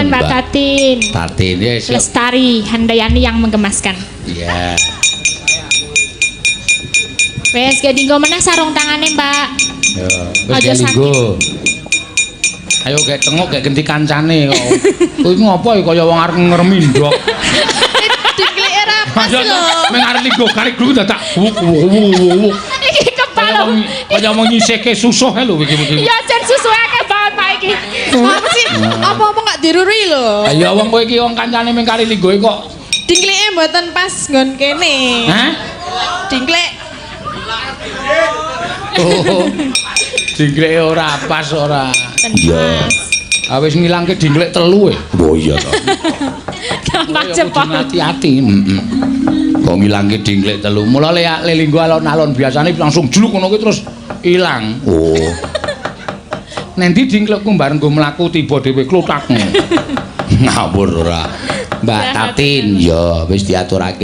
Mbak Tatin. Tatin ya siap. Lestari Handayani yang menggemaskan. Iya. Wes gak dinggo meneh sarung tangane, Mbak. Ya, wis Aja gak linggo. Ayo gek tengok gek genti kancane kok. Kuwi ngopo ya kaya wong arep ngremi ndok. Dingklike ra pas Ayo lho. meng arep linggo kari gluk dadak wuk wuk wuk wuk. Iki Kaya kepala. wong nyisihke susuh lho iki iki. Ya jan susu akeh banget, Pak iki. Apa sih? Apa-apa gak diruri lho. Ayo wong kowe iki wong kancane meng kari linggoe kok. Dingklike mboten pas nggon kene. Hah? Dingklik. Oh. Dingklike ora pas ora. Iya. Ah wis ngilangke dingklik telu e. Oh iya toh. Gampang Ya jempol. kudu hati-hati. Heeh. Kok ngilangke dingklik telu. Mula le linggo alon-alon biasane langsung jluk ngono kuwi terus ilang. Oh. Nendi dingklikku bareng nggo mlaku tiba dhewe kluthak. Ngawur ora. Mbak Tatin ya wis diaturake.